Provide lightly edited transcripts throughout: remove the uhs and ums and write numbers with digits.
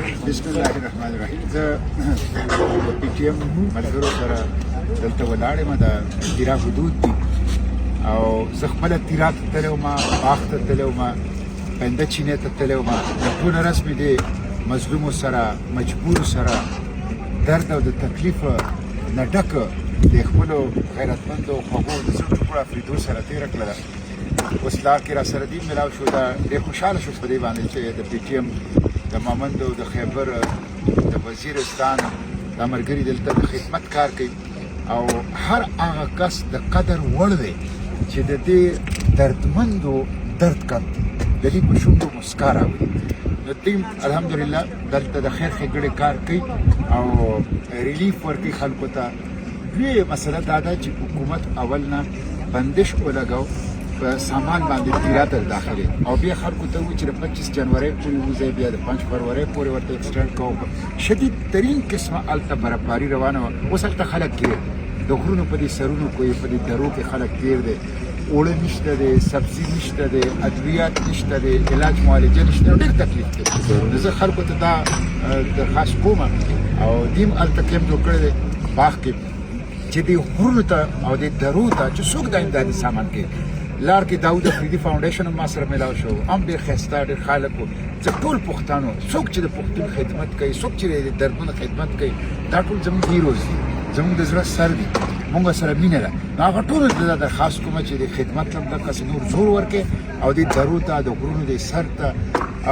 بسم الله الرحمن الرحیم. زه د پي ټي ایم ملګرو سره دلته ولاړ یم. د تیرا حدود دي او زه خپله تیرا ته تللی وم، باغ ته تللی وم، پنده چینې ته تللی وم. د ټوله ورځ مې دې مظلومو سره، مجبورو سره، درد او د تکلیف نه ډک د خپلو غیرتمندو خوږو د زړه ټوکړو افریدو سره تېره کړله. اوس لار کې را سره دی ملاو شو. دا ډېر خوشحاله شو په دې باندې چې د پي ټي ایم د مامند او د خیبر د وزیرستان دا ملګري دلته د خدمت کار کوي او هر هغه کس د قدر وړ دی چې د دې دردمندو درد کم کړي، د دې په شونډو مسکا راولي. نو دوی الحمدلله دلته د خیر ښېګړې کار کوي او ریلیف ورکوي خلکو ته. لویه مسله دا ده چې حکومت اول نه بندش ولګاو په سامان باندې تیرا تر داخله او بیا خلکو ته وایي چې د 25 جنوري پورې وځي، بیا د 5 فروری پورې ورته ایکسټینډ کوو. شدید ترین قسمه هلته برفباري روانه وه. اوس هلته خلک ګیر د غرونو په دې سرونو کې، په دې درو کې خلک ګیر دی. اوړه نشته دی، سبزي نشته دی، ادویات نشته دی، علاج معالجه نشته، ډېر تکلیف دی. نو زه خلکو ته دا درخواست کوم او دیم هلته کیمپ جوړ کړی دی باغ کې چې دې غرونو ته او دې درو ته چې څوک دا امدادي سامان کوي. لار کې داود افریدي فاونډیشن هم ما سره ملاو شو، هم ډېر ښایسته ډېر خلک وو. چې ټول پښتانو څوک چې د پښتون خدمت کوي، څوک چې د دردونو خدمت کوي، دا ټول زموږ هیروز دي، زموږ د زړه سر دي، مونږ سره مینه ده. نو هغه ټولو ته دا درخواست کوم چې د خدمت لم دقسې نور زور ورکړي او دې درو ته، د غرونو دې سر ته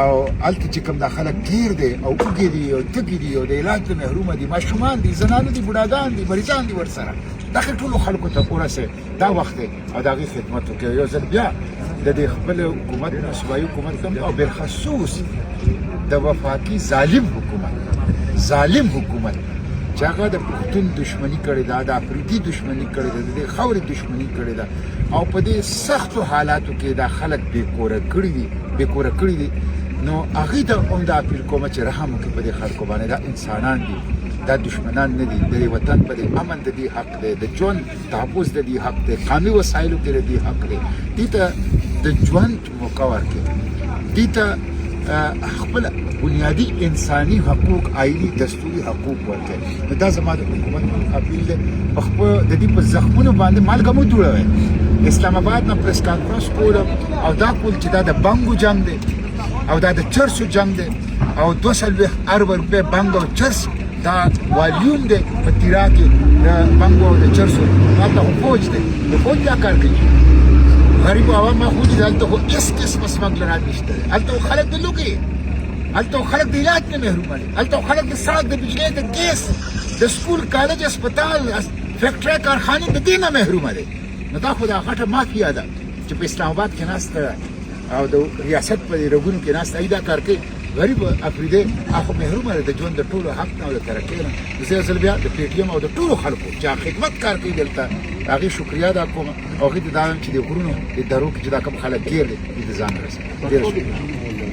او هلته چې کوم دا خلک ګیر دی او اوږې دي او تږي دي او د علاج نه محرومه دي، ماشومان دي، زنانه دي، بوډاګان دي، مریضان دي، ورسره دغه ټولو خلکو ته ورسوي. دا وخت دی او د هغې خدمت وکړي. یو ځل بیا د دې خپل حکومت نه، صوبایي حکومت هم او بالخصوص د وفاقي ظالم حکومت، ظالم حکومت چې هغه د پښتون دشمني کړې ده، د افریدي دشمني کړې ده، د دې خاورې دشمني کړې ده او په دې سختو حالاتو کې دا خلک بې کوره کړي دي، بې کوره کړي دي. نو هغوی ته هم دا اپیل کوم چې رحم وکړي په دې خلکو باندې. دا انسانان دي، دا دشمنان نه دي. د دې وطن په دې امن د دې حق دی، د ژوند تحفظ د دې حق دی، قامي وسایلو کې د دې حق دی. دې ته د ژوند موقع ورکړي، دې ته خپل بنیادی انساني حقوق، آئیني دستوري حقوق ورکړي. نو دا زما د حکومت اپیل دی. په خپل د دې په زخمونو باندې مالګه مو جوړوي. اسلام آباد نه پریس کانفرنس کول او دا کول چې دا د بنګو جنگ دی او دا د چرسو جنگ دی او 42 اربه روپۍ بنګ او چرس دا والیوم دی په تیرا کې د بنګو او د چرسو. هلته خو فوج دی، د فوج دا کار کوي. غریب عوام ما خو دي، هلته خو هېڅ قسمه سمګلران نشته دی. هلته خو خلک د لوږې، هلته خو خلک د علاج نه محرومه دي، هلته خو خلک د سړک، د بجلۍ، د ګیس، د سکول، کالج، هسپتال، فیکټرۍ، کارخانې د دې نه محرومه دی. نو دا خو دا غټه مافیا ده چې په اسلام آباد کې ناسته ده او د ریاست په رګونو کې ناسته دا کار کوي. غریب افریدی هغه محروم دی د ژوند د ټولو حق نه او د ترقۍ نه. زه یو ځل بیا د پي ټي ایم او د ټولو خلکو چې خدمت کار کوي دلته هغې شکریا ادا کوم او هغې ته دا وایم چې د غرونو د درو کې چې دا کوم خلک ګیر دي، دوی ته ځان ورسوي. ډېره شکریه.